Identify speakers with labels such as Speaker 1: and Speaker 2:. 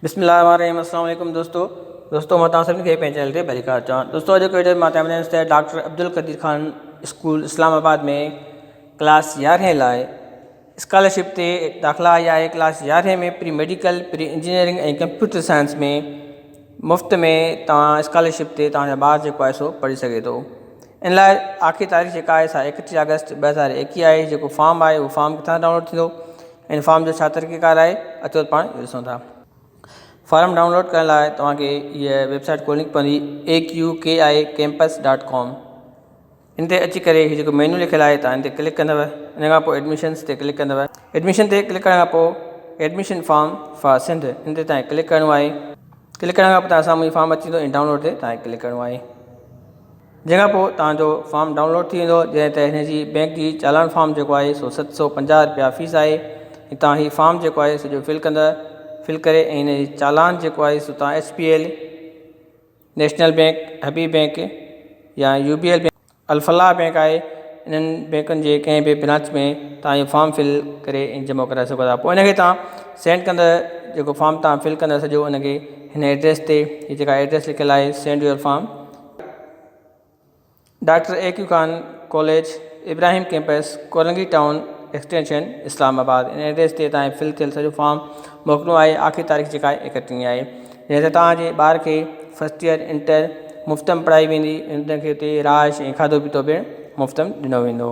Speaker 1: بسم الله الرحمن الرحيم السلام عليڪم دوستو دوستو مان توهان سڀني کي پنهنجي چينل تي ڀليڪار چوان دوستو اڄ وڊيو مان توهان ٻڌائيندس ته doctor Abdul Qadeer Khan school Islamabad ۾ class يارهين لاء اسڪالرشپ تي داخلا آئي آهي ڪلاس يارهين ۾ pre medical pre engineering ۽ computer science ۾ مفت ۾ توهان اسڪالرشپ تي توهان جا ٻار جيڪو آهي سو پڙهي سگهي ٿو ان لاء آخري تاريخ جيڪا آهي سا 31 آگسٽ 2021 آهي جيڪو فارم آهي اهو فارم ڪٿان ڊائونلوڊ ٿيندو ان فارم جو ڇا طريقيڪار آهي اچو ته پاڻ ڏسون ٿا. فارم ڊائونلوڊ ڪرڻ لاء توهان کي هيء ويب سائيٽ کولڻي پوندي A Q K I campus dot com ان تي اچي ڪري هي جيڪو مينيو لکيل آهي توهان ان تي ڪلڪ ڪندو ان کان پوء ايڊميشنس تي ڪلڪ ڪندو ايڊميشن تي ڪلڪ ڪرڻ کان پوء ايڊميشن فارم فار سنڌ ان تي توهان ڪلڪ ڪرڻو آهي ڪلڪ ڪرڻ کان پوء توهان سامهون هي فارم اچي ويندو ۽ ڊائونلوڊ تي توهان ڪلڪ ڪرڻو آهي. جنهن کان پوء توهان جو فارم ڊائونلوڊ ٿي ويندو جڏهن ته هن جي بينڪ جي چالان فارم جيڪو آهي سو 750 رپيا فيس آهي ۽ توهان هي فارم جيڪو آهي سڄو فل ڪندا فل ڪري ۽ هن جي چالان جيڪو آهي سو توهان H B L national bank Habib bank يا U B L bank Alfalah bank آهي انهن بينڪن جي ڪنهن به برانچ ۾ توهان اهو فارم فل ڪري ۽ جمع ڪرائي سگهو ٿا پوء ان کي توهان سينڊ ڪندا جيڪو فارم توهان فل ڪندا سڄو ان کي هن ايڊريس تي هي جيڪا ايڊريس لکيل آهي send your form doctor A Q Khan college Ibrahim campus Korangi town extension Islamabad in address تي تان فل ٿيل سڄو فارم موڪلڻو آهي آخري تاريخ جيڪا آهي ايڪٽيهه آهي جنهن تي توهان جي ٻار کي فرسٽ ايئر انٽر مفت ۾ پڙهائي ويندي ان کي اتي رهائش ۽ کاڌو پيتو پڻ مفت ۾ ڏنو ويندو.